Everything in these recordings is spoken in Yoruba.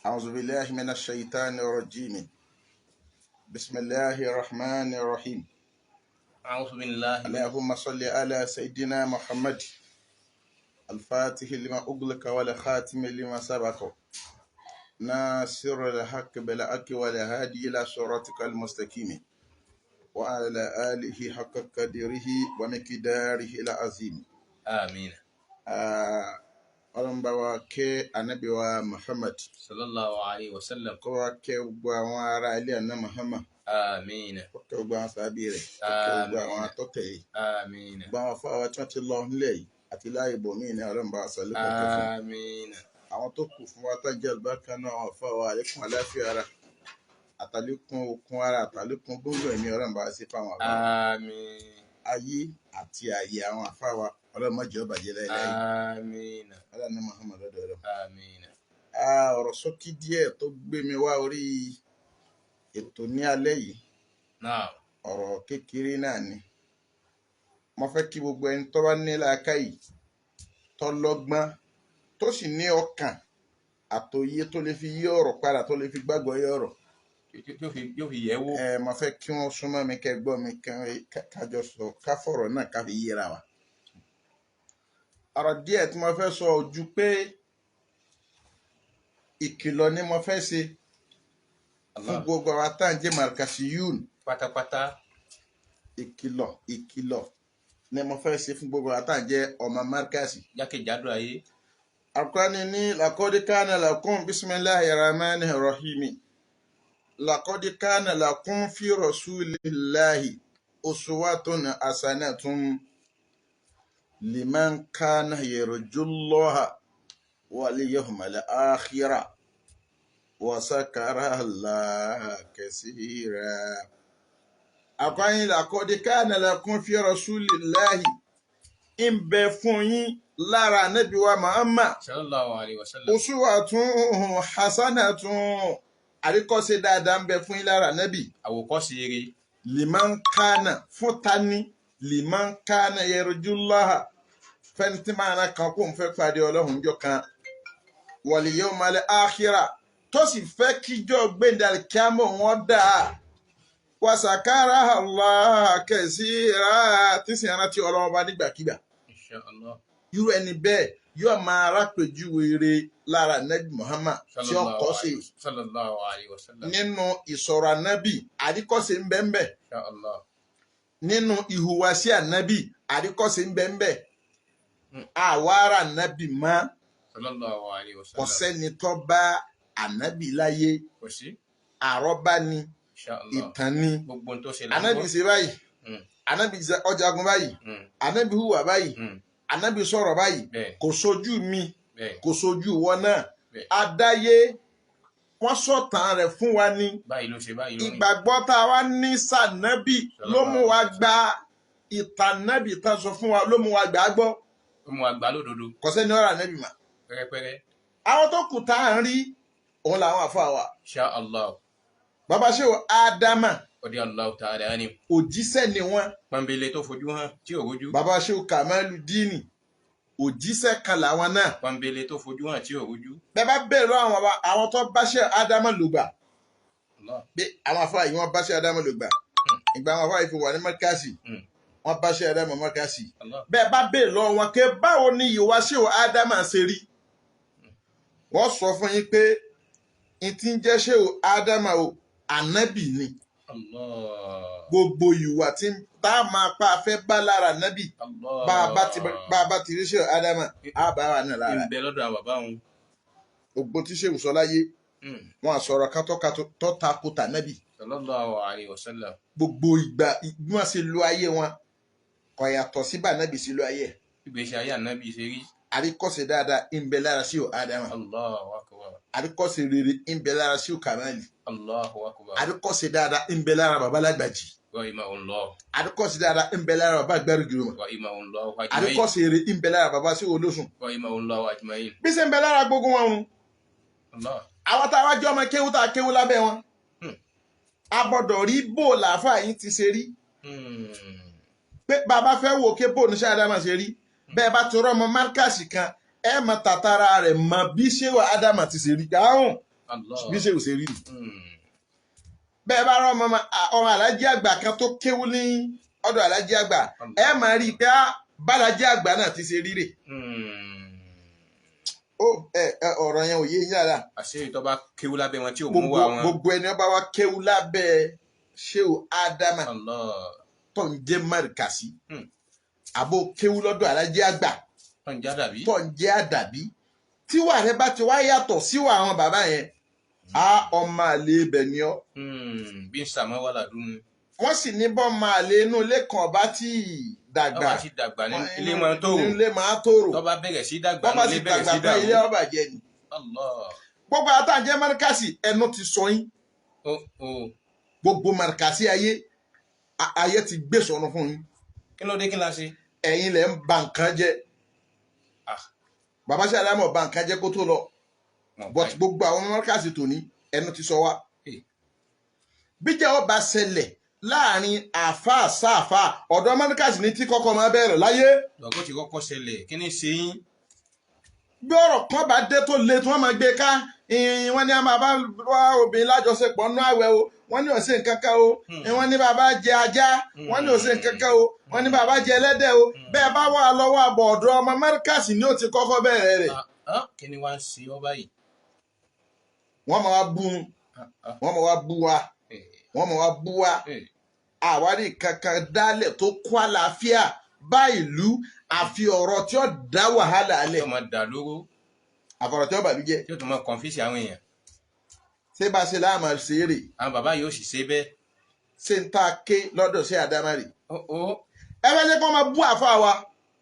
أعوذ بالله من الشيطان الرجيم. بسم الله الرحمن الرحيم. أعوذ بالله. اللهم صل على سيدنا محمد الفاتح لما أغلق والخاتم لما سبق ناصر الحق بالحق والهادي إلى صراطك المستقيم وعلى آله حق قدره ومقداره العظيم. آمين. Ọlọ́run bá wa kẹ́ ànábì wa Muhammad. Sallallahu alayhi wa sallam. Kó wa kẹ́ gbogbo àwọn ará ilé àná Muhammad. Àmín. Kó kẹ́ gbogbo àwọn sábì rẹ̀, kó kẹ́ gbogbo àwọn atọ́tẹ̀ yìí. Àmín. Gbogbo àwọn afáwa tí wọ́n ti lọ nílẹ̀ yìí àti láàyè bòmíì ní, Ọlọ́run bá wa sọ lẹ́kọ̀ọ́ kẹ́ fún. Àmín. Àwọn tó kù fún wa tó jẹ́ àlùbáríkà náà, àwọn afáwa, àlékún àláfíà ara, àtàlékún okun ara, àtàlékún gbogbo ẹ̀mí, Ọlọ́run bá wa sí fáwọn àbá. Àmín. Ayé àti ààyè àwọn afáwa, Ọlọ́run má jẹ́ ó bàjẹ́ láéláé. Àmín. Ọlọ́run ní Muhammad lọ́dọ̀ Ọlọ́run. Àmín. Ọ̀rọ̀ ṣókí díẹ̀ tó gbé mi wá orí ètò ní alẹ́ yìí, Naam. ọ̀rọ̀ kékeré náà ni. Mo fẹ́ kí gbogbo ẹni tó bá ní làákàyè, tó lọ́gbọ́n, tó sì ní ọkàn àtòyé tó lè fi yí ọ̀rọ̀ padà, tó lè fi gbàgbọ́ yí ọ̀rọ̀, Yóò fi yẹ̀ wò. Ẹ mo fẹ́ kí wọ́n súnmọ́ mi, kẹ́ gbọ́ mi, kájọ sọ, ká fọ̀rọ̀ náà ká fi yéra wa. Ọ̀rọ̀ díẹ̀ tí mo fẹ́ sọ ojú pé ìkìlọ̀ ni mo fẹ́ ṣe fún Allah. gbogbo àwa tá à ń jẹ́ Markasiyun. Pátápátá. Ìkìlọ̀ ni mo fẹ́ ṣe fún gbogbo àwa tá à ń jẹ́ ọmọ Markasi. Jákèjádò ayé. Alqur'ani ní laqad kana lakum, bisimilahi rahmani rahimi, laqad kana lakum fi rasulillahi uswatun hasanatun liman kana yarjullaha wal yawmal akhira wa zakara Allaha kaseera. Alqur'ani laqad kana lakum fi rasulillahi, ń bẹ fún yín lára Ànábì wa Muhammad Sallallahu alayhi wa sallam. Uswatun hasanatun, àríkọ́ṣe dáadáa ń bẹ fún yín lára Ànábì. Àwòkọ́ṣe rere. Liman kana, fún tani? Liman kana yarjullaha, fẹ́ni tí máa ra kan kó ń fẹ́ pàdé Ọlọ́run jọ kan, wal yawmal akhira, tó sì fẹ́ kíjọ́ gbẹ̀ndàlì kíámọ̀ wọn dà, wa zakara Allah kaseera, tí sì rántí Ọlọ́run bá nígbàkigbà. Insha Allah. Irú ẹni bẹ́ẹ̀ yóò máa rápèjúwe rere lára Nabi Muhammad tí ó kọ́ sí. Sallallahu alayhi wa sallam. Nínú ìsọ̀rọ̀ Ànábì, àríkọ́ṣe ń bẹ ń bẹ. Insha Allah. Nínú ìhùwàsí Ànábì, àríkọ́ṣe ń bẹ ń bẹ. Àwa ara Ànábì mọ́. Sallallahu alayhi wa Kò sallam. sẹ́ni tó bá Ànábì láyé. Kò sí. Àrọ́bá ni. Insha Allah. Ìtàn ni. Gbogbo ohun tó ṣe là ń Ànábì gbọ́. ṣe báyìí, Ànábì ṣe ọjàgun báyìí, Ànábì hùwà báyìí, Ànábì sọ̀rọ̀ báyìí. Kò sojú mi, kò sojú ìwọ náà. Adáyé wọ́n sọ̀tàn rẹ̀ fún wa ni. Báyìí ló ṣe, báyìí ló rìn. Ìgbàgbọ́ tá a wá ní sànábì ló mú wa gba ìtànábì tá a sọ fún wa, ló mú wa gbà á gbọ́. Ó mú wa gbà lódodo. Kò sẹ́ni ọ̀rọ̀ Ànábì mà. Pẹ́rẹ́pẹ́rẹ́. Àwọn tó kù tá à ń rí òun làwọn àfa wa. Insha Allah. Bàbá ṣe o Ádámà, Radiyallahu ta'ala anhu. òjíṣẹ́ ni wọ́n. Pọ́nbélé tó fojú hàn tí ò rójú. Bàbá ṣe o Kàmálù Díìnì, òjíṣẹ́ kan làwọn náà. Pọ́nbélé tó fojú hàn tí ò rójú. Bẹ́ẹ̀ bá bẹ̀rẹ̀ lọ́wọ́ àwọn bàbá, àwọn tó bá ṣe Ádámà lògbà, Allah. pé àwọn àfa yìí wọ́n bá ṣe Ádámà lògbà, ìgbà àwọn àfa yìí fi wà ní Mọ́kásì, wọ́n bá ṣe Ádámà Mọ́kásì. Allah. Bẹ́ẹ̀ bá bẹ̀rẹ̀ lọ́wọ́ wọn pé báwo ni ìwà ṣe o Ádámà ṣe rí, wọ́n sọ fún yín pé n ti ń jẹ́ ṣe o Ádámà o, Ànábì ni. Allah. Gbogbo ìwà tí tá a máa pa afẹ́ bá lára Ànábì, Allah. bá a bá ti rí ṣe o Ádámà, á bá wà náà lára. Ń bẹ lọ́dọ̀ àwọn bàbá òun. Gbogbo tí ṣe sọ láyé, wọn àsọ̀rọ̀ kan tó tako tànábì. Sallallahu alayhi wa sallam. Gbogbo ìgbà bí wọ́n ṣe lo ayé wọn kò yàtọ̀ sí bá Ànábì sí lo ayé ẹ̀. Ìgbésí ayé Ànábì ṣe rí. Àríkọ́ṣe dáadáa ń bẹ lára sí o Ádámà. Allahu akbar. Àríkọ́ṣe rere ń bẹ lára sí o Kàmáàlì. Allahu akbar. Àríkọ́ṣe dáadáa ń bẹ lára bàbá Lágbàjì. Rahimahullah. Àríkọ́ṣe dáadáa ń bẹ lára bàbá Gbẹ́rùgìrìmọ̀. Rahimahullah ajma'in. Àríkọ́ṣe rere ń bẹ lára bàbá sí Olóṣùn. Rahimahullah ajma'in. Bí ṣe ń bẹ lára gbogbo wọn run. Allah. Àwọn tá a wá jẹ́ ọmọ kéwú, tá a kéwú lábẹ́ wọn, a gbọ́dọ̀ rí bó làáfà yín ti ṣe rí, pé bàbá fẹ́ wò ké bó oníṣẹ́ Ádámà ṣe rí. Bẹ́ẹ̀ bá ti rọ́mọ Márkàsì kan, ẹ mọ tàtàrà rẹ̀ mọ bí ṣéwà Ádámà ti ṣe rí dáhùn. Allah. Bí ṣe ò ṣe rí ni. Hmm. Bẹ́ẹ̀ bá rán ọmọ alájí àgbà kan tó kéwú ní ọ̀dọ̀ alájí àgbà, ẹ máa rí i pé á bálájí àgbà náà ti ṣe rí rè. Hmm. Ó ẹ ẹ ọ̀rọ̀ yẹn ò yé yín dáadáa. Àṣé tó bá kéwú lábẹ́ wọn tí ò mú Gbogbo wá wọn. gbogbo ẹni ọba wa kéwú lábẹ́ Ṣéhù Ádámà Allah. tó ń jẹ́ Márìkàsí, Hmm. àbó kéwú lọ́dọ̀ alájí àgbà Tó ń já dàbí. tó ń jẹ́ àdàbí, tíwà rẹ bá ti wá yàtọ̀ síwà àwọn bàbá yẹn, á ọmọ àlè ibẹ̀ ni ọ́. Hmm. Bí ń sàmọ́ wà ládùn. Wọ́n sì ní bọ́ máa lé inú ilé kan ọba tí ì dàgbà, Tó bá ti dàgbà ní ilé máa tó. inú ilé máa tòrò. Tó bá bẹ̀rẹ̀ sí dàgbà Wọ́n bá ní sì ilé bẹ̀rẹ̀ dàgbà sí tán, ilé dàrú. ọba jẹ ni. Allah. Gbogbo àtàjẹ́ márkàsì, ẹnu ti sọ yín. Ó ó. Gbogbo márkàsì ayé ayé ti gbé sọnù fún yín. Kí ló dé, kí la ṣe? Ẹ̀yin lẹ̀ ń ba nǹkan jẹ́. Ah. Bàbá ṣe àdámọ̀ ba nǹkan jẹ́ kó tó lọ, Wọn but báyìí. gbogbo àwọn márkàsì tòní, ẹnu ti sọ wá. Hey. Bíjà ọba ṣẹlẹ̀ láàrin àáfàá sáàfàá, ọ̀dọ̀ márkàsì ní tí kọ́kọ́ máa bẹ̀rẹ̀ láyé. Lọ́gọ́ ti kọ́kọ́ ṣẹlẹ̀, kí ni ṣe yín? Bí ọ̀rọ̀ kan bá dé tó le tí wọ́n máa gbé ká ìyìn, wọ́n ní a máa bá wá obìnrin lájọṣepọ̀ nínú àwẹ̀ o, wọ́n ní ọ̀sẹ̀ nǹkan kan o, wọ́n ní bàbá jẹ ajá, wọ́n ní ọ̀sẹ̀ nǹkan kan o, wọ́n ní bàbá jẹ ẹlẹ́dẹ̀ o. Bẹ́ẹ̀ bá wà lọ́wọ́ àbọ̀, ọ̀dọ̀ ọmọ márkàsì ni ó ti kọ́kọ́ bẹ̀rẹ̀ rẹ̀. Ah, ah, kí ni wàá ń ṣe ọ báyìí? Wọ́n máa wá bú un, Ah, ah, wọ́n máa wá bú wa, eh, wọ́n máa wá bú wa. eh. Àwárí kankan dálẹ̀ tó kó àlàáfíà bá ìlú, àfi ọ̀rọ̀ tí ó dá wàhálà Tí alẹ̀, ó máa dà lóró, àfọ̀rọ̀ tí ó bàlújẹ́. tí ó tún máa kọ̀nfíìsì àwọn èèyàn. Ṣé bá ṣe láàmà ṣe é rè? Àwọn bàbá yóò sì ṣe bẹ́ẹ̀. Ṣé ń tá a ké lọ́dọ̀ sí àdámárì? Ó ó. Ẹ fẹ́ jẹ́ kó máa bú àfa wa.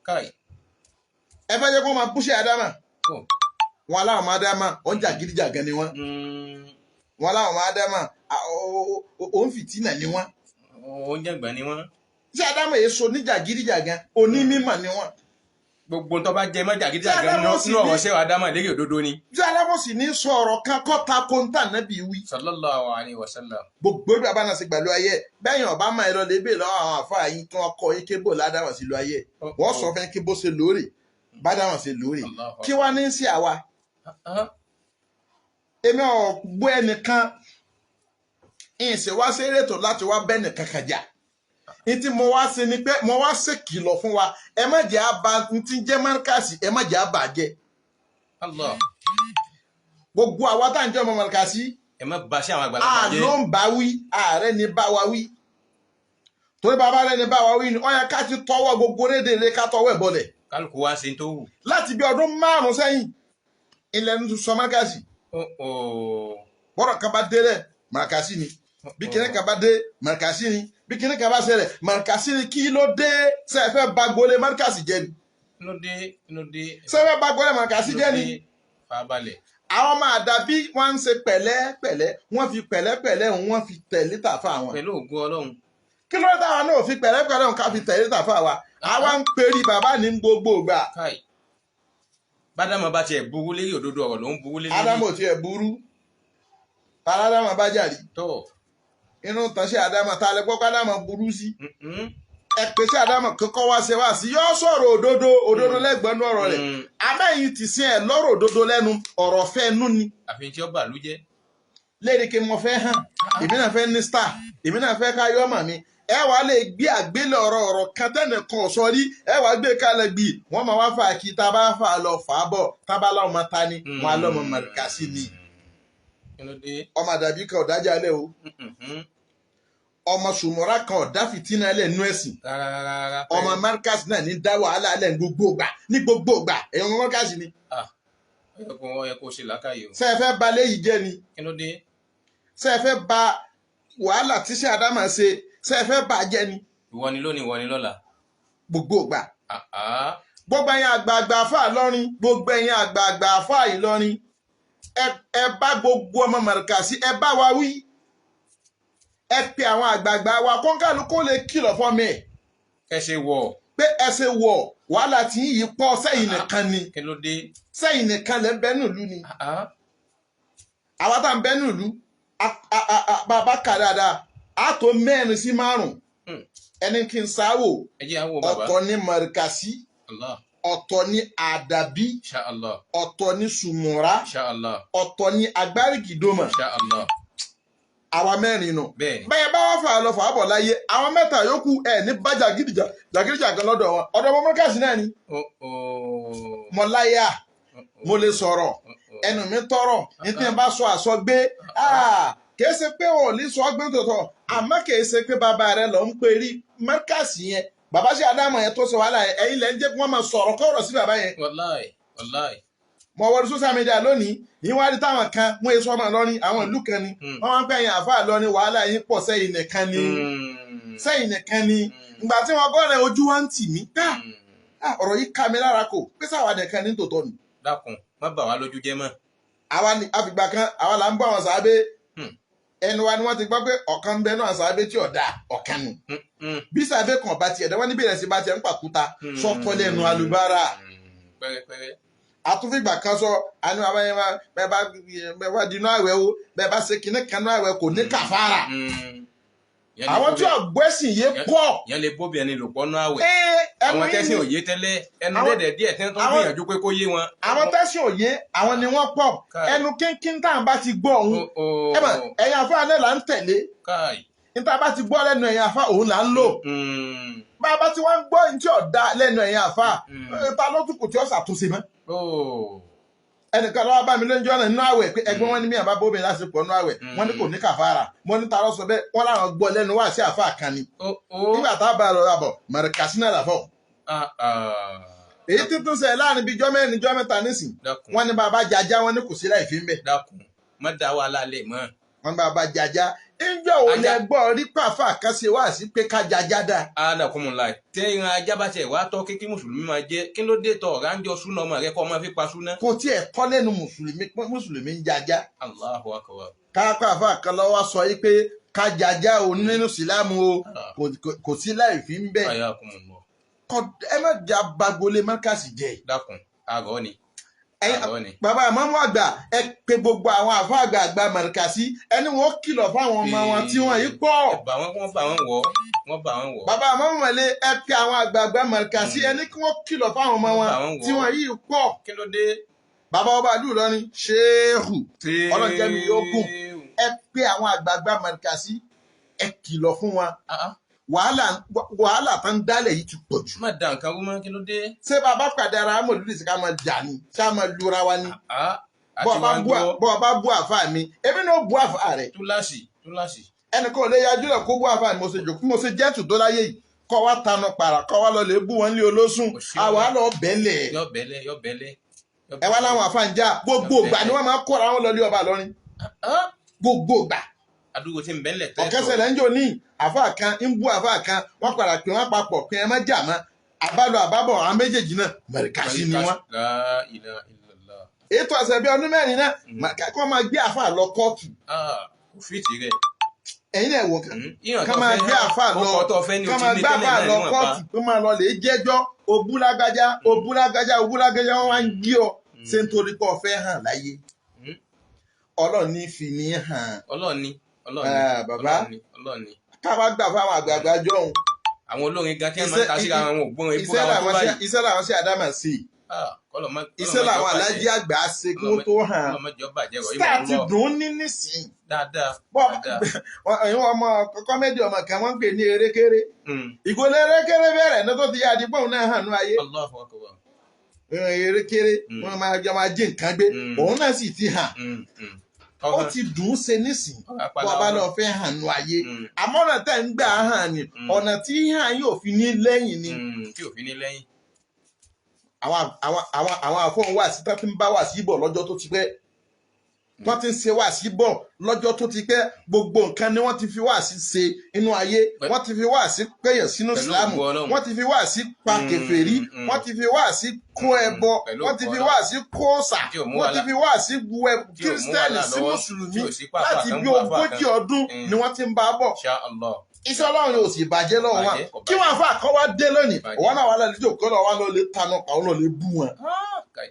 Káì. Ẹ fẹ́ jẹ́ kó máa bú sí àdámà. Ó. Wọn aláwọ̀ máa dámà, ó ń jàgídíjàgan ni wọ́n. Wọn aláwọ̀ máa dámà, ó ń fìtínà ni wọ́n. Oúnjẹ gbọ̀n ni wọ́n. Sí àdámà èso níjàgídíjàgan, onímímọ̀ ni wọ́n. Gbogbo tó bá jẹ mọ́ jàgídíjàgan Tí Ádámù sì nínú ọ̀rọ̀ ní- ṣẹ́wà Ádámà lérí òdodo ni. Sí àdámà sì ní sọ ọ̀rọ̀ kan kọ́ ta kóńtà nábì wí. Sallallahu alayhi wa sallam. Gbogbo bí bàbá náà ṣe gbàlú ayé ẹ̀, bẹ́yìn ọba máa lọ lè bèè lọ́wọ́ àwọn àfáà yín tí wọ́n kọ́ yín kébò ládàmà sí lu ayé ẹ̀. Ó, Wọ́n ó. sọ fẹ́ kí bó ṣe lóore bádàmà ṣe lóore. Allahu Kí wá ní sí àwa? Ah, ah. Èmi ò gbọ́ ẹnìkan ìsìn wá sí ètò láti wá bẹ́ẹ̀ nìkan kan jà. Ní tí mo wá sí ni pé mo wá ṣèkìlọ̀ fún wa, ẹ má jẹ́ àbá ní tí ń jẹ́ márkàsì, ẹ má jẹ́ àbá jẹ́. Allah. Gbogbo àwa tá à ń jẹ́ ọmọ márkàsì, Ẹ má ba sí àwọn àgbàlagbà a jẹ́. ló ń bá wí, ààrẹ ni bá wa wí, torí bàbá rẹ ni bá wa wí ni ó yẹ ká ti tọwọ́ gbogbo rédèrè, ká tọwọ́ ẹ̀ bọlẹ̀. Kálukú wá ṣe tó wù. Láti bí ọdún 5 sẹ́yìn ilẹ̀ ń sọ márkàsì. Ó ó. Bọ́rọ̀ kan bá délẹ̀, márkàsì ni. Bí kinní kan bá dé, márkàsì ni. Bí kinní kan bá ṣẹlẹ̀, márkàsì ni. Kí ló dé? Ṣé ẹ fẹ́ ba gbolé márkàsì jẹ́ ni? Kí ló dé? Kí ló dé? Ṣé ẹ fẹ́ ba gbolé márkàsì Kí ló jẹ́ ni? dé? Farabalẹ̀. Àwọn máa dàbí wọ́n ń ṣe pẹ̀lẹ́pẹ̀lẹ́, wọ́n fi pẹ̀lẹ́pẹ̀lẹ́ wọ́n fi tẹ̀lé tàfà wọn. Pẹ̀lú ògo Ọlọ́run. Kí ló dé táwa náà fi pẹ̀lẹ́pẹ̀lẹ́ wọn ká fi tẹ̀lé tàfà wa? Àwa ń perí bàbá ní gbogbo ìgbà. Káì. Bádámọ̀ bá tiẹ̀ burú lérí òdodo ọ̀rọ̀ ló ń burú lérí. Ádámù ò tiẹ̀ burú, tààrà ádámù bá jàrí Tó. inú tán sí ádámù tá a lè gbọ́ pé ádámù burú sí. Mm-mm. Ẹ pè sí ádámù kíkọ́ wá ṣe wá sí yóò sọ̀rọ̀ òdodo, òdodo lẹ́gbẹ̀ẹ́ nú ọ̀rọ̀ rẹ̀. Amẹ́yìn ti sin ẹ̀ lọ́rọ̀ òdodo lẹ́nu, ọ̀rọ̀ fẹ́ nú ni. Àfihàn tí ó bà ló jẹ́. Léde kí mo fẹ́ hàn, èmi náà fẹ́ ní star, èmi náà fẹ́ ká yọ́ mọ̀ mi. Ẹ wàá lè gbé àgbélẹ̀ ọ̀rọ̀ ọ̀rọ̀ kan tẹ́nìkan sọ rí, ẹ wàá gbé kalẹ̀ gbì, wọ́n máa wá fà kí tá a bá fà lọ fà á bọ̀, tá a bá láwọn máa ta ni wọn á lọ́mọ màrìkàsí ni. Kí ló dé? Ọmọ àdàbí kan ọ̀dájà lẹ̀ o. Mm-mm. Ọmọ sùmọ́ra kan ọ̀dá fìtínà lẹ̀ nú ẹ̀sìn. Rárá rárá rárá. Ọmọ márkàsì náà ní dá wàhálà lẹ̀ ní gbogbo ìgbà, ní gbogbo ìgbà. Ẹ̀yin ọmọ márkàsì ni. Ah, ó yẹ kó ṣe làákàyè o. Ṣé ẹ fẹ́ ba léyìí jẹ́ ni? Kí ló dé? Ṣé ẹ fẹ́ ba wàhálà tíṣẹ́ àdámà ṣe, ṣé ẹ fẹ́ bà á jẹ́ ni? Ìwọ ni lónìí, ìwọ ni lọ́la. Gbogbo ìgbà. Ah, ah. Gbogbo ẹ̀yin àgbààgbà àfáà lọ́rin, gbogbo ẹ̀yin àgbààgbà àfáà Ìlọrin, ẹ bá gbogbo ọmọ màrìkàsí, ẹ bá wa wí. Ẹ pe àwọn àgbààgbà wa kọ́ńkàlù kó lè kìlọ̀ fọ́mọ ẹ̀ Kẹ́sẹ̀ wọ̀. pé ẹ ṣe wọ̀ wàhálà tí yìí pọ̀ sẹ́yìn nìkan ni. Kí ló dé? Sẹ́yìn nìkan lẹ́ ń bẹ́ nílùú ni. Ah, ah. Àwa tá ń bẹ́ nílùú, bàbá kà dáadáa, á tó 4 sí 5. Ẹni kí n sáwò. Ẹ jẹ́ àwọn bàbá. Ọ̀tọ̀ ní màrìkàsí. Allah. Ọ̀tọ̀ ni àdàbí. Insha Allah. Ọ̀tọ̀ ni sùmùrà. Insha Allah. Ọ̀tọ̀ ni agbárígìdòmọ̀. Insha Allah. Àwa mẹ́rin nù. Bẹ́ẹ̀ni. Bẹ́ẹ̀ bá wá fà á lọ fà á bọ̀ láyé, àwọn mẹ́ta yòókù ẹ̀ ní bá jàgídíjàgan lọ́dọ̀ wọn. Ọ̀dọ̀ ọmọ mọ́kàsí náà ni. Oh oh. Mo láyà, mo lè sọ̀rọ̀, ẹnu mi tọrọ, ní tí n bá sọ àsọ gbé. Kìí ṣe pé ò ní sọ gbé tòótọ́, àmọ́ kìí ṣe pé bàbá rẹ lọ ń pè rí mọ́kàsí yẹn. Bàbá ṣe Ádámọ̀ yẹn tó sọ wàhálà yẹn, ẹ̀yin lẹ́ ń jẹ́ kí wọ́n máa sọ̀rọ̀ kọ́rọ̀ sí bàbá yẹn. Wallahi, wallahi. Mo wọlé social media lónìí, yín wá rí táwọn kan wọ́n èso ọmọ lọ́rin, àwọn ìlú kan ni wọ́n máa ń pẹ́ yín àáfàá lọ́rin, wàhálà yín pọ̀ sẹ́yìn nìkan ni, sẹ́yìn nìkan ni. Ìgbà tí wọ́n gbọ́ rẹ̀ ojú wa ń tì mí ká ọ̀rọ̀ yìí ká mi lára kò pé sáwa nìkan ní tòótọ́ ni. Dákun, má bà wá lójú jẹ́ mọ́. Àwa ni àfìgbà kan àwa là ń bọ́ àwọn sàábé, ẹnu wa ni wọ́n ti gbọ́ pé ọ̀kan ń bẹ náà sàábé tí ọ̀dà ọ̀kan nù. Bí sàábé kan bá tiẹ̀ dẹ́wọ́n níbi ìrẹsì bá tiẹ̀ ń pàkúta sọ́kọ́ lẹ́nu alubára. Pẹ́rẹ́pẹ́rẹ́. Àtúnfìgbà kan sọ àánú àwọn ẹ̀yẹ bẹ́ẹ̀ bá bẹ́ẹ̀ bá dinú àwẹ̀ o, bẹ́ẹ̀ bá ṣe kinní kan nú àwẹ̀ kò ní kàfàrà. Àwọn tí ọ̀gbẹ́sìn yé pọ̀. Yẹn lè bóbi ẹni lò pọ̀ nú àwẹ̀. Ẹnu Àwọn yín tẹ́sìn ni òye tẹ́lẹ̀ ẹnu dẹ̀dẹ̀ díẹ̀ tí wọ́n tó àwọn- gbìyànjú pé kó yé wọn. Àwọn tẹ́sìn òye àwọn ni wọ́n pọ̀. Káì. Ẹnu kínkín tá à ń bá ti gbọ́ òun. Ó Ẹ mọ̀ ẹ̀yin àfáà náà là ń tẹ̀lé. Káì. Níta bá ti gbọ́ lẹ́nu ẹ̀yin àfáà òun là ń lò. Bá a bá ti wá ń gbọ́ ní tí ọ̀dà lẹ́nu ẹ̀yin àfáà, ta ló tún kù tí ó ṣàtúnṣe mọ́? Ẹnìkan lọ́wọ́ bá mi lóúnjọ́ náà nínú àwẹ̀ pé ẹgbẹ́ wọn ní mí àbá bómi lásìkò nínú àwẹ̀, wọ́n ní kò ní kàfàrà. Mo ní ta ló sọ bẹ́ẹ̀, wọ́n láwọn gbọ́ lẹ́nu wá sí àfáà kan ni. Nígbà tá a bá lọ rabọ̀ mọ̀rẹ̀kásínà làfọ̀. Èyí tuntun ṣe láàrin bíi jọ́ mẹ́rin jọ́ mẹ́ta nísìn, Dákun. wọ́n ní bàbá jaja, wọ́n ní kò sí láì fi ń bẹ̀. Dákun, má dá wàhálà lẹ̀ mọ́. Wọ́n ní bàbá jaja ńjọ́ wo Ajá. lẹ gbọ́ rí pàfà kan ṣe wá sí pé ká jaja dáa? Anakunmọ̀lá tẹ ìran ajá bá tiẹ̀ wá tọ́ kí mùsùlùmí máa jẹ́, kí ló dé tọ̀ ọ̀rá ń jọ súná ọmọ rẹ kọ́ ọmọ fi pa súná. Kò tiẹ̀ kọ́ lẹ́nu mùsùlùmí pé mùsùlùmí ń jaja. Allahu akbar. Kápá àfà kan lọ́wọ́ sọ yìí pé ká jaja o nínú sílámù o, kò sí láì fi ń bẹ̀. Ayakumullah. Ẹ má jà bagolé mọ́kàsí jẹ. Dákun, àgọ́ ni. Ẹ̀yin Àgọ́ ni. bàbá àmọ́mú àgbà, ẹ pe gbogbo àwọn àfà àgbà àgbà mọ̀rìkàsí, ẹni wọn kìlọ̀ fáwọn ọmọ wọn tí wọ́n yìí pọ̀. Ẹ bà wọ́n, wọ́n bà wọ́n wọ̀, wọ́n bà wọ́n wọ̀. Bàbá àmọ́mú mọ̀lẹ́, ẹ pe àwọn àgbààgbà mọ̀rìkàsí, ẹni kí wọ́n kìlọ̀ fáwọn ọmọ wọn Wọ́n bà wọ́n wọ̀. tí wọ́n yìí pọ̀. Kí ló dé? Bàbá ọba ìlú Ìlọrin, ṣéèhù ọlọ́jẹ́ mi yóò gùn, ẹ pe àwọn àgbààgbà mọ̀rìkàsí, ẹ kìlọ̀ fún wọn. Wàhálà tán dálẹ̀ yìí ti pọ̀ jù. Má da nǹkan rú mọ́, kí ló dé? Ṣé bàbá pàdé ara mọ̀lúdì sí ká máa jà ni, ṣá máa lura wa ni? Àti wá ń gbọ́. Bọ́ ọ bá bú àfáà mi, èmi náà bú àfáà rẹ̀. Túláàsì, túláàsì. Ẹnìkan ò lè yájú rẹ̀ kó bú àfáà mi. Mo ṣe jòkó, mo ṣe jẹ́tù tó láyé yìí, kọ́ wa tanu pàrà, kọ́ wa lọ lè bú wọn lé olóṣùn, Kò sí àwa ọ̀rẹ́. lọ bẹ́lẹ̀. Yọ bẹ́lẹ̀, yọ bẹ́lẹ̀. Ẹ wá láwọn àfáà ń jà, gbogbo ìgbà ni wọ́n máa kóra wọn lọ lé ọba lọ́rin, gbogbo ìgbà. Àdúgbò tí ń bẹ́lẹ̀ tẹ́. Ọ̀kẹ́sẹ̀ lẹ́ ń jò ní àfáà kan ń bú àfáà kan, wọ́n padà pè wọ́n papọ̀ pé ẹ má jà mọ́. Àbálọ àbábọ̀ àwọn méjèèjì náà mọ̀rìkàsí ni wọ́n. La ilaha illallah. Ètò ọ̀sẹ̀ bíi ọdún mẹ́rin náà kí wọ́n máa gbé àfáà lọ kóòtù. Kò fìtì rẹ̀. Ẹ̀yin náà wò kàn Ìyàn ká tó máa fẹ́ gbé àfáà lọ ọkọ̀ tó fẹ́ ní ká o ti máa ní gbé tẹ́lẹ̀ àfáà náà lọ níwọ̀nba. kóòtù kó máa lọ lè jẹ́jọ́ òbúlágbájá òbúlágbájá òbúlágbájá, wọ́n wá ń gí ọ ṣé nítorí pé o fẹ́ hàn láyé? Ọlọ́run ní fi ní hàn. Ọlọ́run ni, Ọlọ́run ni. Bàbá. Ọlọ́run ni, Ọlọ́run ni. Káwá gbà fáwọn àgbààgbà jọ̀hún. Àwọn olórin gan tí wọ́n máa ń ta síra wọn ò gbọ́n ebó Iṣẹ́ àwọn tó làwọn báyìí. iṣẹ́ làwọn sí àdámà sí i. Kọ́lọ̀ má Iṣẹ́ làwọn alájí àgbà ṣe kí wọ́n tó hàn. Kọ́lọ̀ má jọ bàjẹ́ rọ̀ Star ti ìwọ̀n lọ dùn ún ní nísìnyí. dáadáa. Dáadáa. Ẹ̀yin ọmọ kọ́mẹ́dì ọmọ kan wọ́n ń pè ní erékeré. Ìgòlè erékeré bẹ̀rẹ̀ ní tó ti yá adigbọ́n náà hàn ní ayé. Allahu akbar. Erékeré wọ́n máa jọ máa jí nǹkan gbé, òun náà sì ti hàn. Ó ti dùn ún ṣe nísìnyí. Bọ́ ọba lọ fẹ́ hàn ní ayé. Àmọ́ ọ̀nà tẹ̀ ń gbà hàn ni ọ̀nà tí hàn yóò fi ní lẹ́yìn ni. Tí ò fi ní lẹ́yìn. Àwọn àfọ̀n wà sí tó ti ń bá wà sí bọ̀ lọ́jọ́ tó ti pẹ́, tó ti ń ṣe wà sí bọ̀ lọ́jọ́ tó ti pẹ́, gbogbo nǹkan ni wọ́n ti fi wà sí ṣe inú ayé. Wọ́n ti fi wà sí péyàn sínú Pẹ̀lú ìsìlámù, ògo Ọlọ́run. wọ́n ti fi wà sí pa kèfèrí, wọ́n ti fi wà sí kó ẹbọ, Pẹ̀lú wọ́n ti ògo fi Ọlọ́run. wà sí kó òòṣà, Tí ò mú wọ́n ti wàhálà- fi wà sí bu ẹ tí ò mú kírísítẹ́nì wàhálà sí lọ́wọ́, mùsùlùmí tí ò sí pàápàá láti kan bí bú àfáà ogójì kan. ọdún ni wọ́n ti ń bá bọ̀. Insha Allah. Iṣẹ́ Ọlọ́run yóò sì bàjẹ́ lọ́wọ́ wọn. Bàjẹ́, kò Kí wọ́n fà kọ́ wá dé lónìí, Bàjẹ́. òun náà wà lálejò kọ́ lọ́wọ́ lọ lè tanu pa òun lọ lè bú wọn. Káì.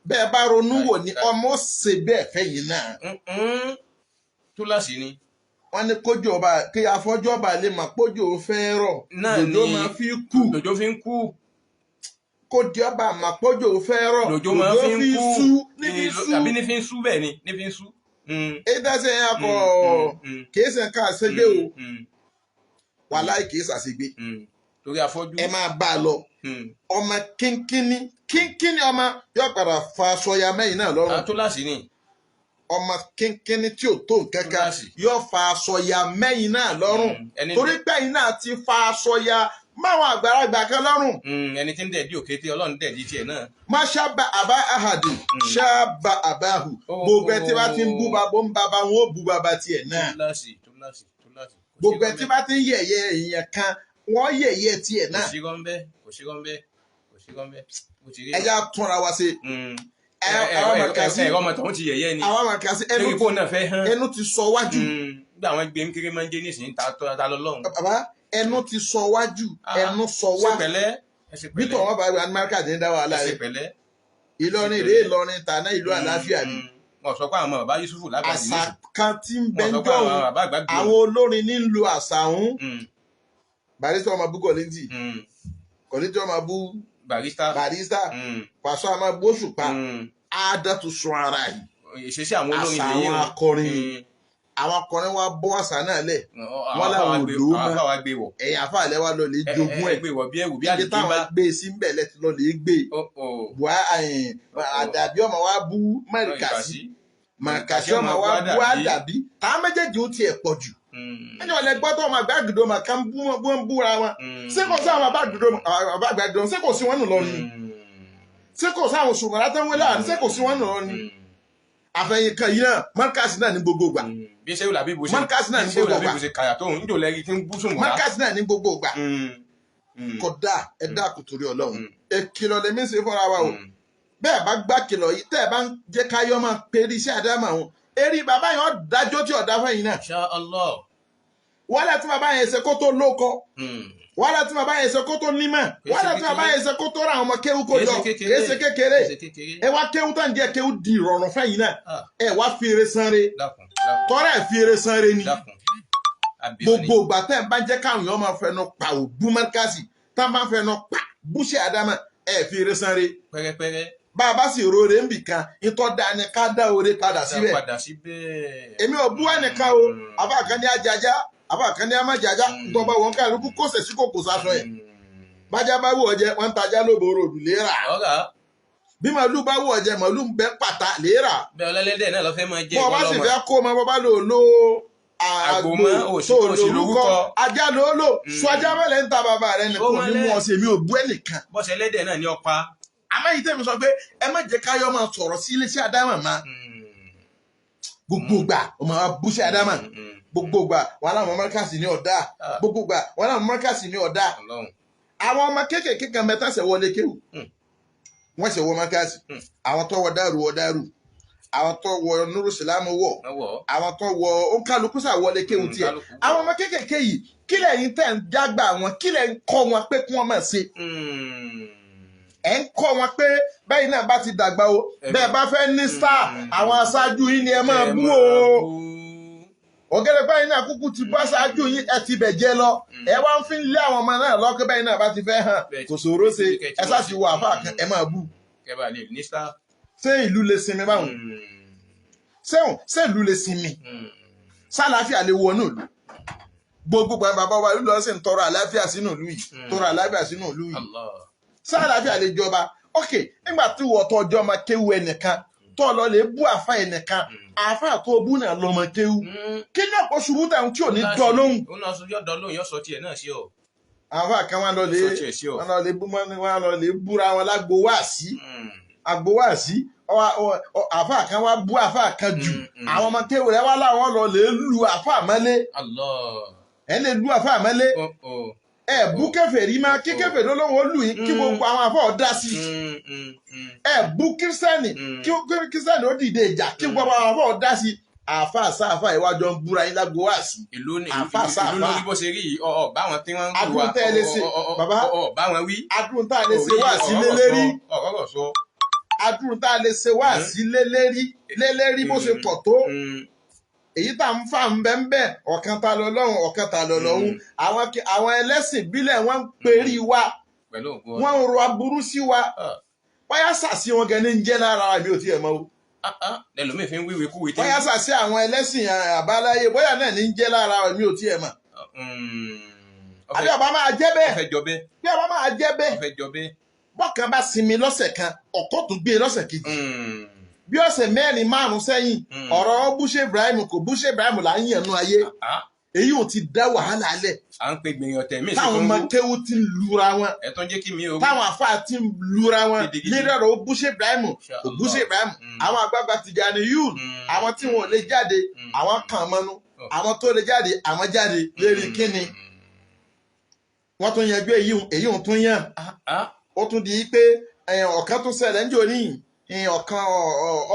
Bẹ́ẹ̀ bá ronú wò ní Káì. ọmọ ó ṣe bẹ́ẹ̀ fẹ́yìn náà. Túláàsì ni. Wọ́n ní kójú ọba kí afọ́jú ọba lè mà pójú ó fẹ́ rọ̀ Náà lòjó ni- máa fi kú. Lòjó fi ń kú. Kó di ọba àmàpọ́jò fẹ́ rọ̀ Lòjò máa fi ń kú sú níbi sú. Àbí ní fi ń sú bẹ́ẹ̀ ni ní fi ń sú. Èyí tá a ṣe yẹn akọ kìí ṣe nǹkan àṣegbé o, wàláì kìí ṣàṣegbé. Torí afọ́jú. Ẹ máa bá a lọ. Ọmọ kínkínní kínkínní ọmọ yóò padà fa aṣọ ya mẹ́yìn náà lọ́rùn. Àtúláṣì ni. Ọmọ kínkínní tí ò tó nǹkan kan Túláàsì. yóò fa aṣọ ya mẹ́yìn náà lọ́rùn, torí pẹ́yìn náà ti fa aṣọ ya máwọn àgbàlagbà kan lọ́rùn. Ẹni tí ń dẹ̀dí òkété, Ọlọ́run dẹ̀dí tiẹ̀ náà. Má ṣáàbà àbá ahàdì ṣáàbà àbáhù. Gbogbo ẹ tí bá ti ń bú bàbá ń bàbá wọn ó bú bàbá tiẹ̀ náà. Túláàsì, túláàsì, túláàsì. Kò sí Gbogbo ẹ tí rọ́ńbẹ́. bá ti ń yẹ̀yẹ́ èèyàn kan, wọ́n yẹ̀yẹ́ tiẹ̀ Kò náà. sí rọ́ńbẹ́, kò sí rọ́ńbẹ́, kò sí rọ́ńbẹ́, bó ti rí. Ẹ já túnra wa ṣe. Àwọn àmàkàsí Ẹ̀rọ ọmọ tọ̀hún ti yẹ̀yẹ́ ni. Àwọn àmàkàsí ẹnu Lórí fóònù náà fẹ́ hán. Ẹnu ti sọ wájú. Nígbà àwọn gbé kéré máa ń jẹ́ nísìnyí, ta ta lọ lọ́hùn. Bàbá, ẹnu ti sọ wájú. Ah, Ẹnu sọ ṣe wá pẹ̀lẹ́, ẹ ṣe bí pẹ̀lẹ́. tọ̀wọ́n bá gba amẹ́ríkà ti ń dá wàhálà Ẹ ṣe rẹ̀. pẹ̀lẹ́. Ìlọrin rèé, Ìlọrin tàná, ìlú àlàáfíà ni. Wọ́n sọ pé àwọn bàbá Yusufu lágbàdì Àṣà nísìnyí. kan tí ń bẹ Wọ́n ń sọ pé dọ̀hún, àwọn bàbá àgbà gbé. Àwọn olórin ní ń lo àṣà ọ̀hún. Barrister ọmọ bú Kọ́lẹ́ńtì, Kọ́lẹ́ńtì ọmọ bú Barrister. Barrister, Pàṣọ ọmọ bú Òṣùpá. Àádọ́tù sun ara yìí. Ìṣesí àwọn olórin Àṣà lèyí àwọn o. akọrin ni. Àwọn akọrin wa bọ́ àṣà náà lẹ̀. Wọ́n láwọn Àwọn ò lò ó àwọn mọ́. afáwa gbé wọ̀. Ẹ̀yìn àfàlẹ́ wa lọ lè jogún Ẹ ẹ̀. gbé wọ̀ bí ẹ̀wù bí Ibi àlìkí táwọn bá. gbé e sí ń bẹ̀ lẹ́ti lọ lè gbé e. Ó ó. Buhari àdàbí ọmọ wa bú mẹ́rìkàsí, màkàsí ọmọ wa bú àdàbí, táwọn méjèèjì ó tiẹ̀ pọ̀ jù. Ẹni wọn lè gbọ́ tó ọmọ àgbàgìdò mà ká ń bú wọn bú ń búra wọn. Ṣé kò sí àwọn àgbàgìdò? Ṣé kò sí wọn nù lọ ni? Ṣé kò sí àwọn ṣùgbọ́n látẹ̀wé láàrin? Ṣé kò sí wọn nù lọ ni? Àfẹ̀yìn kan yìí náà, mọ́kàsí náà ní gbogbo ìgbà. Bí sẹ́wù làbí bó ṣe Mọ́kàsí náà ní bí sẹ́wù gbogbo làbí ìgbà. bó ṣe kàyà tó ń jò lẹ́rí tí ń bú sùn wá. Mọ́kàsí náà ní gbogbo ìgbà. Kódà ẹ dákun torí Ọlọ́run, ìkìlọ̀ lèmi ń ṣe fúnra wa o. Bẹ́ẹ̀ bá gbá kìlọ̀ yìí, tẹ́ ẹ bá ń jẹ́ káyọ́ máa perí iṣẹ́ àdámà wọn, eré bàbá yẹn ó dájọ́ tí ọ̀dá fẹ́yìn náà. Insha Allah. Wàhálà tí bàbá yẹn ṣe kó tó lóko, wàhálà tí bàbá yẹn ṣe kó tó nímọ̀, Kìí ṣe wàhálà tí bàbá kékeré. yẹn ṣe kó tó ra àwọn ọmọ kéwú kó Kìí jọ, ṣe kékeré. kìí ṣe kékeré. Kìí ṣe kékeré. Ẹ wá kéwú tán jẹ́ kéwú di ìrọ̀rùn fẹ́yìn náà. Ah. Ẹ wá fi eré sanre. Dákun, dákun, Tọ́rọ̀ ẹ̀ fi eré sanre ni. dákun. Àbíọ́ ni. Gbogbo ìgbà tẹ́ ẹ bá jẹ́ káwọn èèyàn máa fẹnu pa òbú mọ́ríkàsì, tá a máa fẹnu pa búṣẹ́ àdámà, ẹ fi eré sanre. Pẹ́rẹ́pẹ́rẹ́. Bá a bá sì rore ń bì kan, ìtọ́ da ni ká dá oore padà Dá síbẹ̀. padà síbẹ̀. Èmi ò bú ẹnìkan o. Àbá kan ní ajaja, àbá kan ní amájaja. Ntọ́ba wọn kálukú kó sẹ̀ sí kòkò sásọ ẹ̀. Bájá bá wù ọ jẹ, wọ́n ń tajá lóboro òdù lè rà. Ọ̀rà. Bí màálù bá wù ọ jẹ, màálù ń bẹ pàtà lè rà. Bẹ́ẹ̀ ọlẹ́lẹ́dẹ̀ náà lọ fẹ́ máa jẹ́ Bọ́ ọ bá sì ìwọ lọ́mọ. fẹ́ kó ọmọ, bọ́ bá lò ló Àgbò àgbò mọ́, òsì tó òsì lórúkọ lórúkọ. ajá ló lò sọ ajá mẹ́lẹ̀ ń ta bàbá rẹ nìkan Ó ò ní mú mọ́lẹ̀. ọ sí. Èmi ò bú ẹnìkan. Bọ́sẹ̀ ẹlẹ́dẹ̀ náà ní ọpa. Àmọ́ yìí tẹ̀mí sọ pé ẹ má jẹ́ káyọ́ máa sọ̀rọ̀ sí iléeṣẹ́ àdámà máa gbogbo gbà ọmọ wa búṣẹ́ àdámà, gbogbo gbà wọn làwọn mọ́ríkàsì ní ọ̀dà, Ah. gbogbo gbà wọn làwọn mọ́ríkàsì ní ọ̀dà. Ọlọ́run. Àwọn ọmọ kéékèèké kan mẹ́ta ṣẹ̀ wọlé kéwù, wọ́n ṣẹ̀ wọ mọ́ríkàsì. Àwọn tó wọ dàrú wọ dàrú, àwọn tó wọ nuru sílámù wọ, Wọ́n wọ̀ ọ́. àwọn tó wọ òǹkàlùkù sà wọlé kéwù tiẹ̀. Kálukú wọ̀. Àwọn ọmọ kéékèèké yìí, kílẹ̀ yín tẹ̀ ń jágbà wọn, kílẹ̀ ń kọ́ wọn pé kí wọ́n máa ṣe? Ẹ̀ ń kọ́ wọn pé bẹ́ẹ̀ náà bá ti dàgbà o, bẹ́ẹ̀ bá fẹ́ ní star, àwọn aṣáájú yín ni ẹ máa Ẹ bú máa o. bú. Ọ̀gẹ́dẹ̀ báyìí náà kúkú ti bá aṣáájú yín, ẹ ti bẹ̀ jẹ́ lọ. Ẹ wá ń fi lé àwọn ọmọ náà lọ́kẹ́ báyìí náà bá ti fẹ́ hàn. Bẹ́ẹ̀ Kò ṣòro ṣe. kẹ́ Ẹ ti sá máa ti ṣe. wọ àfáà kan, ẹ máa bú. Kẹ́ bá lè ní star. Ṣé ìlú lè sinmi báwọn? Sẹ́wọ̀n, ṣé ìlú lè sinmi? Sálàáfíà lè wọnú ìlú? Gbogbo gbàgbà bàbá wa lọ sí ń tọrọ àlàáfíà sínú ìlú yìí, tọrọ àlàáfíà sínú ìlú yìí. Allah. Sálàáfíà lè jọba? Ok, nígbà tí wọ́n tọjọ́ máa kéwu ẹnìkan tó lọ lè bú àfa ẹnìkan, àfa tó bú náà lọ́mọ kéwu, kí ní ọ̀pọ̀ ṣubú táwọn tí ò ní dán lóhùn? Ó náà sọ yọ̀ dán lóhùn, yọ̀ sọ tiẹ̀ náà sí ọ. Àfa kan wọn lọ lè Sọ tiẹ̀ sí ọ. wọn lọ lè bú wọn lọ lè búra wọn lágbo wáàsí, àgbo wáàsí. Àfa kan wá bú àfa kan jù. Àwọn ọmọ kéwu rẹ wá láwọn lọ lè lu àfa mọ́lé. Allah. Ẹ lè lu àfa mọ́lé. Oh, oh. Ẹ bú kèfèrí má kí kèfèrí olóhùn ó lù yín, kí gbogbo àwọn àfọ ọ̀dá sí i. Ẹ bú kírísítẹ́nì, kí kírísítẹ́nì ó dìde ìjà, kí gbogbo àwọn àfọ ọ̀dá sí i. Àfa sáfà ìwájọ ń búra yín lágbo wá sí. Ìlú ní Àfà ìlú sáfà. lórí bó ṣe rí yìí, ọ ọ báwọn tí wọ́n ń lù wá. Adúrú tẹ́ ẹ lè ṣe, bàbá. Ọ ọ báwọn wí. Adúrún tá a lè ṣe wá sí lélẹ́rí. Ọ̀rọ̀ sọ. Adúrún tá a lè ṣe wá sí lélẹ́rí lélẹ́rí bó ṣe pọ̀ tó. Èyí tá ń fà ń bẹ́ ń bẹ́, ọ̀kan ta lọ lọ́hùn, ọ̀kan ta lọ lọ́hùn. Àwọn ẹlẹ́sìn ìbílẹ̀ wọ́n ń perí wa. Pẹ̀lú ògo Wọ́n ń ro aburú sí wa. Ah. Bóyá sàsí wọn gan ní ń jẹ́ lára mi ò tiẹ̀ mọ̀ o. Ah, ah, lẹlòmíì fi ń wíwèé kúwèé tí. Bóyá sàsí àwọn ẹlẹ́sìn àbáláyé bóyá náà ní ń jẹ́ lára mi ò tiẹ̀ mọ̀. Àbí ọba máa jẹ́ bẹ́ẹ̀? Ọfẹ jọ bẹ́ẹ̀. Bí ọba máa jẹ́ bẹ́ẹ̀, Ọfẹ jọ bẹ́ẹ̀. bọ́kàn bá sinmi lọ́sẹ̀ kan, ọ̀kọ́ tún gbé lọ́sẹ̀ kejì. Bí ọ̀sẹ̀ mẹ́rin márùn-ún sẹ́yìn, ọ̀rọ̀ búṣe Ibrahim kò búṣe Ibrahim là ń yànnú ayé. Ah, Èyí ò ti dá wàhálà lẹ̀. À ń pe gbìyànjú tẹ̀mí sí Táwọn tó ń ọmọ wú. kéwú ti ń lura wọn, Ẹ tó ń jẹ́ kí mi ò. táwọn àfáà ti ń lura wọn Gidigidi. lérí ọ̀rọ̀ ó búṣe Ibrahim kò búṣe Ibrahim. Àwọn àgbààgbà Tìjàní yún, àwọn tí wọn ò lè jáde, àwọn kàn mọ́nú. Àwọn tó lè jáde, àwọn jáde lérí kíni? Wọ́n tún yanjú èyí, èyí tún yàn. Ó tún di pé ọ̀kan tún ṣẹlẹ̀ ń jò níyìn, ọ̀kan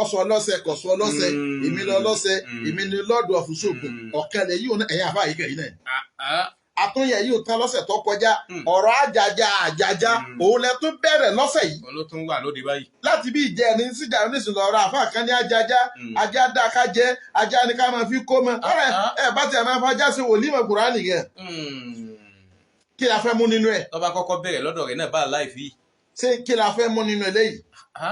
ọ̀sọ̀ ọlọ́sẹ̀ kọ̀sọ̀ ọlọ́sẹ̀, èmi lọ lọ́sẹ̀, èmi ni lọ́ọ̀dù ọ̀fùsọ̀gùn. Ọ̀kan lẹ̀ yìí, ẹ̀yìn àfáà yìí kẹ̀yìn náà. Àtúnyẹ yìí ò tán lọ́sẹ̀ tó kọjá. Ọ̀rọ̀ àjàjà àjàjà òun lẹ tún bẹ̀rẹ̀ lọ́sẹ̀ yìí. Òun ló tún wà lóde báyìí. Láti bí ìjẹ ní síjà oníṣìí ọ̀rọ̀ àfáà kan ní àjàjà, ajá dá ká jẹ, ajá ni ká máa fi kó mọ. Ọ̀rẹ́ ẹ bá tiẹ̀ máa fajá sí wòlímọ̀ Kùránì yẹn, kí la fẹ́ mú nínú ẹ̀? Tó bá kọ́kọ́ bẹ̀rẹ̀ lọ́dọ̀ rẹ̀ náà bá láì fi. Ṣé kí la fẹ́ mú nínú eléyìí?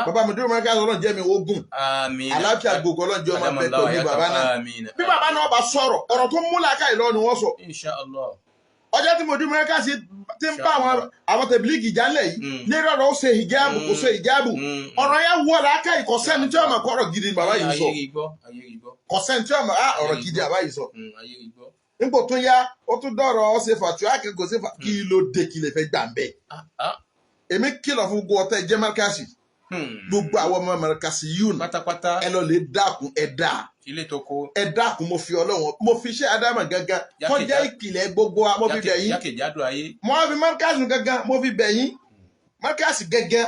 Bàbá mi dúró mẹ́ríkà, Ọlọ́run jẹ́ mi ogun. Àmín. Àlàáfíà gbogbo Ọlọ́run jẹ́ ọmọ bẹ pẹ̀lú bàbá náà. Àmín. Bí bàbá náà bá sọ̀rọ̀, ọ̀rọ̀ tó mú làákàyè lọ ni wọ́n sọ. Insha Allah. Ọjọ́ tí mo dúró mẹ́ríkà sí ti ń bá àwọn tẹ̀bílíìgì jálẹ̀ yìí lérí ọ̀rọ̀ ó ṣe hijabu kò ṣe hijabu, ọ̀rọ̀ yẹn wọ làákàyè. Kò sẹ́ni tí ọmọ kọ́ ọ̀rọ̀ gidi ni bàbá yìí sọ. Ayé rí gbọ́, ayé rí gbọ́. Kò sẹ́ni tí ọmọ ọ̀rọ̀ gidi bàbá yìí sọ. Ayé rí gbọ́. Nípò tó yá, ó tún dọ̀rọ̀ ó ṣe fàtúwà kí kò ṣe fà kí ló dé? Kí lè fẹ́ gbà ń bẹ̀? Èmi kìlọ̀ fún gbogbo ọ̀tá ẹ̀jẹ̀ mẹ́ríkàsì, gbogbo àwọn ọmọ mẹ́ríkàsì yìí nù. Pátápátá. Ẹ lọ lè dákun, ẹ dáa. Ilé tó kó. Ẹ dákun, mo fi Ọlọ́run, mo fi iṣẹ́ Ádámà gangan tó jẹ́ ìpìlẹ̀ gbogbo wa, mo fi bẹ̀ yín. Jákèjádò ayé. Mo fi mọ́ríkàsì gangan, mo fi bẹ̀ yín. Mọ́ríkàsì gangan,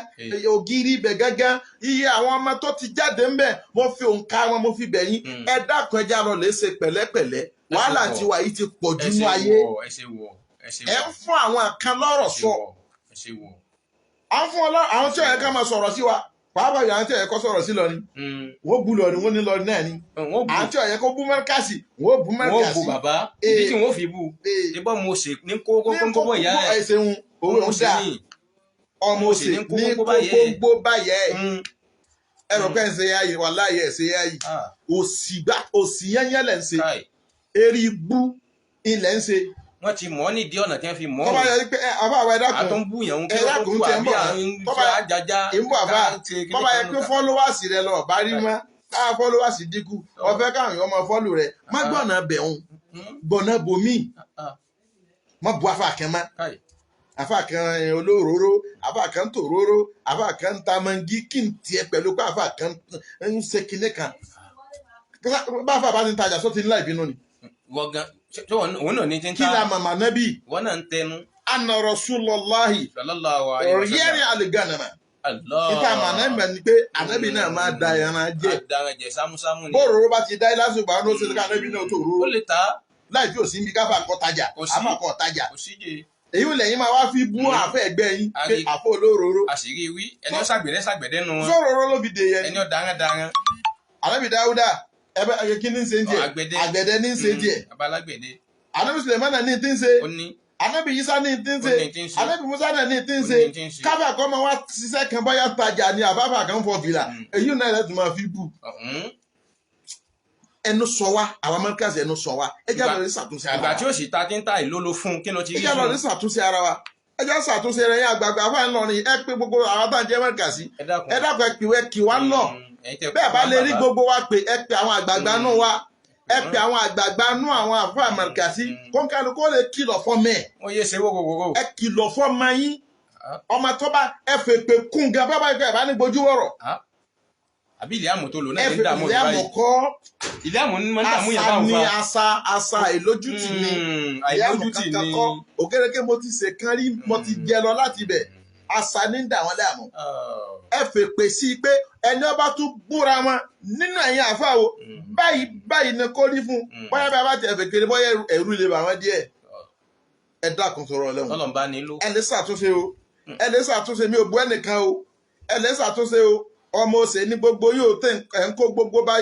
ògiri ibẹ̀ gangan, iye àwọn ọmọ tó ti jáde ń bẹ̀, mo fi òǹkà wọn, mo fi bẹ̀ yín. Ẹ dákun, ẹ já lọ lè ṣe pẹ̀lẹ́pẹ̀lẹ́. Wàhálà tiwa yìí ti pọ̀ jù nínú ayé. Ẹ ń fún àwọn kan lọ́rọ̀ sọ. À ń fún ọlọ́run àwọn tí ó yẹ ká máa sọ̀rọ̀ sí wa, pàápàá àwọn tí ó yẹ kó sọ̀rọ̀ sí lọ ni wọ́n bu lọ ni, wọ́n ní lọ náà ni. Àwọn tí ó yẹ kó bú mẹ́ríkàsì, wọ́n bú mẹ́ríkàsì. Wọ́n bu bàbá ibi tí wọ́n fi bu ìbọn mo ṣe ní kókó kókó ìyá ẹ̀. Ẹ ṣeun, owó ń dà ọmọ òsè ní kókó báyẹ̀ ẹ rò pé ń ṣe yáyì, wàláhì ẹ̀ ṣe yáyì. Òsì gbá òsì yẹ́nyẹ́ lẹ̀ ń ṣe, eré ibú ilẹ̀ ń ṣe. Wọ́n ti mọ̀ ọ́ nídìí ọ̀nà tí wọ́n fi mọ̀ ọ́. Tọ́ba yẹ pé àbá àwọn ẹ̀dá kun àtọ́ ń bú yẹn ń kí wọ́n tó kú àbí à ń tọ́ba àjàjá. Ìbò àbá tọ́ba yẹ pé fọ́lọ́wàsì rẹ lọ bá rí mọ́, káà fọ́lọ́wàsì dínkù, ọ̀fẹ́ káwọn èèyàn máa fọ́lù rẹ, má gbọ̀nà bẹ̀hùn, gbọ̀nà bòmí, má bu afa kan mọ́, afa kan olóróró, afa kan tòróró, afa kan tamangi, kí n tiẹ̀ pẹ̀lú pé afa kan ń ṣe kinní kan. Bá afa bá ti ń tajà sọ́ọ́ ti ńlá ìbínú ni. Wọ́n gan òun náà ní tí ń ta. Kí la màmá nábì. Wọ́n náà ń tẹnu. Anna Rasulullahi. Sallallahu alaihi wasallam. Riyani aliganama. Allah. Ìta màná ìgbà ni pé ànábì náà máa da ẹran jẹ. Adaran jẹ sámúsámú ni. Bóòrò bá ti dá ilásùgbà ló ṣe ká ànábì náà tó róró. Ó lè ta. Láì fi òsín bí káfà kọ́ tajà, àmọ́ kọ́ tajà. Kò sí jẹ. Èyí ò lẹ́yìn máa wá fi bú àfẹ́ ẹgbẹ́ yín pé àfọ́ olóróró. Àṣírí wí, ẹni ó ṣàgbẹ̀dẹ́ ṣàgbẹ̀dẹ́ nu wọn. Sóróró ló fi dè yẹn. Ẹni ó daran daran. Ànábì Dáúdà ẹbẹ kí ní ṣe ń tiẹ̀? Àgbẹ̀dẹ ní ṣe ń tiẹ̀. Abalágbẹ̀dẹ. Ànábì Sùlẹ̀mánà ní ti ń ṣe. Ànábì Yísá ní ti ń ṣe. Ànábì Musa náà ní ti ń ṣe. Káfà kọ́ máa wá ṣiṣẹ́ kan báyà tajà ni àbáfà kan fọ fìlà. Èyí náà lẹ́tù máa fi bù. Ẹnu sọ wá, àwọn Amẹ́ríkàsì ẹnu sọ wá. Ẹ jẹ́ lọ rí ṣàtúnṣe ara wa. Ìgbà tí ó sì ta tí ń ta ìlú ló fún kí ló ti rí fún. Ẹ jẹ́ lọ rí ṣàtúnṣe ara wa. Ẹ jẹ́ ṣàtúnṣe rẹ̀ yín àgbààgbà fáwọn Ìlọrin, ẹ pé gbogbo àwọn tá à ń jẹ́ Amẹ́ríkàsì. Ẹ dákun, ẹ pè kí wá lọ. Bẹ́ẹ̀ bá lè rí gbogbo wa pé ẹ pè àwọn àgbààgbà nù wa, ẹ pè àwọn àgbààgbà nù àwọn àfọ àmàlùkàsí kónkálukú kó lè kìlọ̀ fọ́mọ ẹ̀. Wọ́n yé ṣe wóróworó. Ẹ kìlọ̀ fọ́mọ yín, ọmọ tó bá ẹ fèpè kún gan bá bá ẹ bá ní gbojú wọ̀rọ̀. Àbí ilé àmọ̀ tó lò náà ní dààmú ìlú báyìí. Ilé àmọ̀ ní máa ń dààmú yẹn báwọn fa. Àṣà ni àṣà, àṣà ìlójútì ni. Àìlójútì ni. Òkèrèké mo ti ṣèkan rí, mo ti jẹ lọ láti ibẹ̀, àṣà ní dà wọ́n láàmú. Ẹ fèpè sí i pé ẹni ọba tún búra wọn nínú ẹ̀yìn àfáà o, báyìí báyìí ni kò rí fún bóyá bí a bá tẹ̀ fèkèrè bóyá ẹ̀rú lè bà wọ́n díẹ̀. Ẹ dákun sọ̀rọ̀ ọlẹ́wọ̀n. Ẹ lè ṣàtúnṣe o, ẹ lè ṣàtúnṣe, mi ò bú ẹnìkan o, ẹ lè ṣàtúnṣe o. Ọmọ òsè ní gbogbo yóò tẹ̀ ẹ̀ ń kó gbogbo bá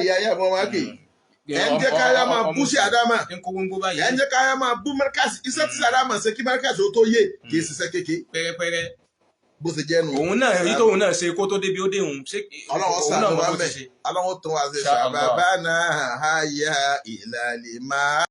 yàyà bọ́ wọn kì í. Ẹ̀ ń jẹ́ káyà máa bú sí àdámà. Ń kó gbóngbó báyìí. Ẹ̀ ń jẹ́ káyà máa bú mẹ́ríkàsì. Iṣẹ́ tí sàdámà ṣe kí mẹ́ríkàsì ó tó yé, kì í ṣiṣẹ́ kéke. Pẹ́rẹ́pẹ́rẹ́. Bó ṣe jẹ́ nu. Òun náà èyí tóun náà ṣe kó tó débi ó dé òun ṣé Ọlọ́run òun ṣàánú náà mọ wa bó ti mẹ́. ṣe. Ọlọ́run tó wá ṣe Insha Allah. ṣàbàbà náà háyà ìlàlẹ̀ máa.